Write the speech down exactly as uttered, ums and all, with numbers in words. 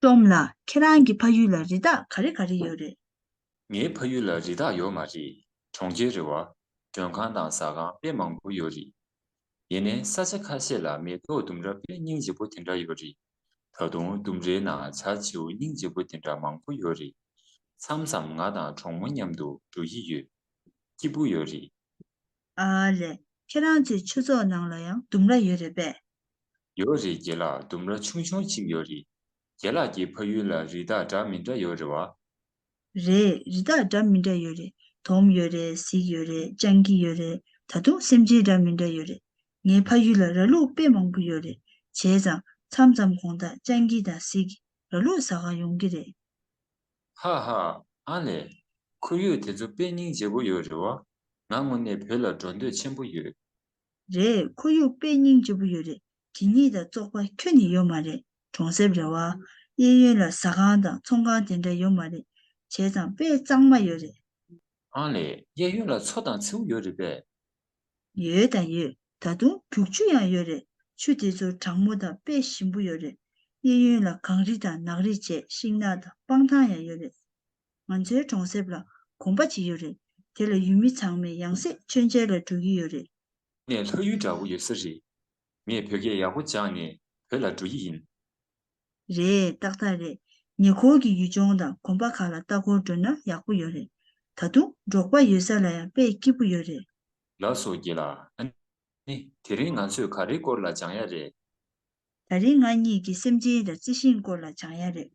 ཀྲོམ་ལགས། ཁྱེད་རང་གི་ཕ་ཡུལ་ལ་རི་དྭགས་ག་རེ་ག་རེ་ཡོད་རེད། ངའི་ཕ་ཡུལ་ལ་རི་དྭགས་ཡོད་མ་རེད། གྲོང་ཁྱེར་རེད་བ། མགྲོན་ཁང་དང་ཟ་ཁང་དཔེ་མང་པོ་ཡོད་རེད། ཡིན་ནའི་ས་ཆ་ཁ་ཤས་ལ་མེ་ཏོག་ལྡུམ་ར་དཔེ་སྙིང་རྗེ་པོ་དེ་འདྲ་ཡོད་རེད། ད་དུང་ལྡུམ་རའི་ནང་བྱ་བྱིའུ་སྙིང་རྗེ་པོ་དེ་འདྲ་མང་པོ་ཡོད་རེད། མཚམས་མཚམས་ང་དང་གྲོགས་མོ་མཉམ་དུ་འགྲོ་ཡི་ཡོད། སྐྱིད་པོ་ཡོད་རེད། ཨ་ལས། ཁྱེད་རང་ཚོའི་ཆོས་ཚོགས་ནང་ལ་ཡང་ལྡུམ་ར་ཡོད་རེད་པས། ཡོད་རེད་རྒན་ལགས། ལྡུམ་ར་ཆུང་ཆུང་ཅིག་ཡོད་རེད། རྒན་ལགས་ཀྱི་ཕ་ཡུལ་ལ་རི་དྭགས་འདྲ་མི་འདྲ་ཡོད་རེད་བ། རེད། རི་དྭགས་འདྲ་མི་འདྲ་ཡོད་རེད། དོམ་ཡོད་རེད། གཟིག་ཡོད་རེད། སྤྱང་ཀི་ཡོད་རེད། ད་དུང་སེམས་ཅན་འདྲ་མི་འདྲ་ཡོད་རེད། ངའི་ཕ་ཡུལ་ལ་ར་ལུག་དཔེ་མང་པོ་ཡོད་རེད། བྱས་ཙང་མཚམས་མཚམས་དགོང་དག་སྤྱང་ཀི་དང་གཟིག་ར་ལུག་ཟ་ག་ཡོང་གི་རེད། ཧ་ཧ། ཨ་ལས། ཁོར་ཡུག་དེ་ཚོ་དཔེ་སྙིང་རྗེ་པོ་ཡོད་རེད་བ། ང་དངོས་གནས་བོད་ལ་འགྲོ་འདོད་ཆེན་པོ་ཡོད། རེད། ཁོར་ཡུག་དཔེ་སྙིང་རྗེ་པོ་ཡོད་རེད། དེ་གཉིས་དང་བཙོག་པ་ཁྱོན་ནས་ཡོད་མ་རེད། གྲོང་གསེབ་རེད་བ། གཡས་གཡོན་ལ་ཟ་ཁང་དང་ཚོང་ཁང་དེ་འདྲ་ཡོད་མ་རེད། བྱས་ཙང་དཔེ་གཙང་མ་ཡོད་རེད། ཨང་ལས། གཡས་གཡོན་ལ་མཚོ་དང་མཚེའུ་ཡོད་རེད་པས། ཡོད་དང་ཡོད། ད་དུང་རྒྱུག་ཆུ་ཡང་ཡོད་རེད། ཆུ་དེ་ཚོ་གྲང་མོ་དང་དཔེ་ཞིམ་པོ་ཡོད་རེད། གཡས་གཡོན་ལ་གངས་རི་དང་ནགས་རི་བཅས་ཤིང་ནགས་དང་སྤང་ཐང་ཡང་ཡོད་རེད། ང་ཚོའི་གྲོང་གསེབ་ལ་དགོན་པ་ཅིག་ཡོད་རེད། དེ་ལ་ཡུལ་མི་ཚང་མས་ཡང་སེ་མཆོད་མཇལ་ལ་འགྲོ་གི་ཡོད་རེད། ནས་ལྷ་ཡུལ་འདྲ་བོ་ཡོད་ས་རེད། ངས་བོད་སྐད་ཡག་པོ་སྦྱངས་ནས་བོད་ལ་འགྲོ་ཡི་ཡིན། རེད། ཏག་ཏག་རེད། ཉེ་འཁོར་གྱི་ཡུལ་ལྗོངས་དང་དགོན་པ་ཁག་ལ་ལྟ་སྐོར་འགྲོ་ན་ཡག་པོ་ཡོད་རེད། ད་དུང་འབྲོག་པ་ཡོད་ས་ལ་ཡང་དཔེ་སྐྱིད་པོ་ཡོད་རེད། ལགས་སོ་རྒན་ལགས། ཨ་ནི་དེ་རིང་ང་ཚོས་ག་རེའི་སྐོར་ལ་སྦྱང་ཡ་རེད། ད་རིང་ང་གཉིས་ཀྱིས་སེམས་ཅན་དང་རྩི་ཤིང་སྐོར་ལ་སྦྱང་ཡ་རེད།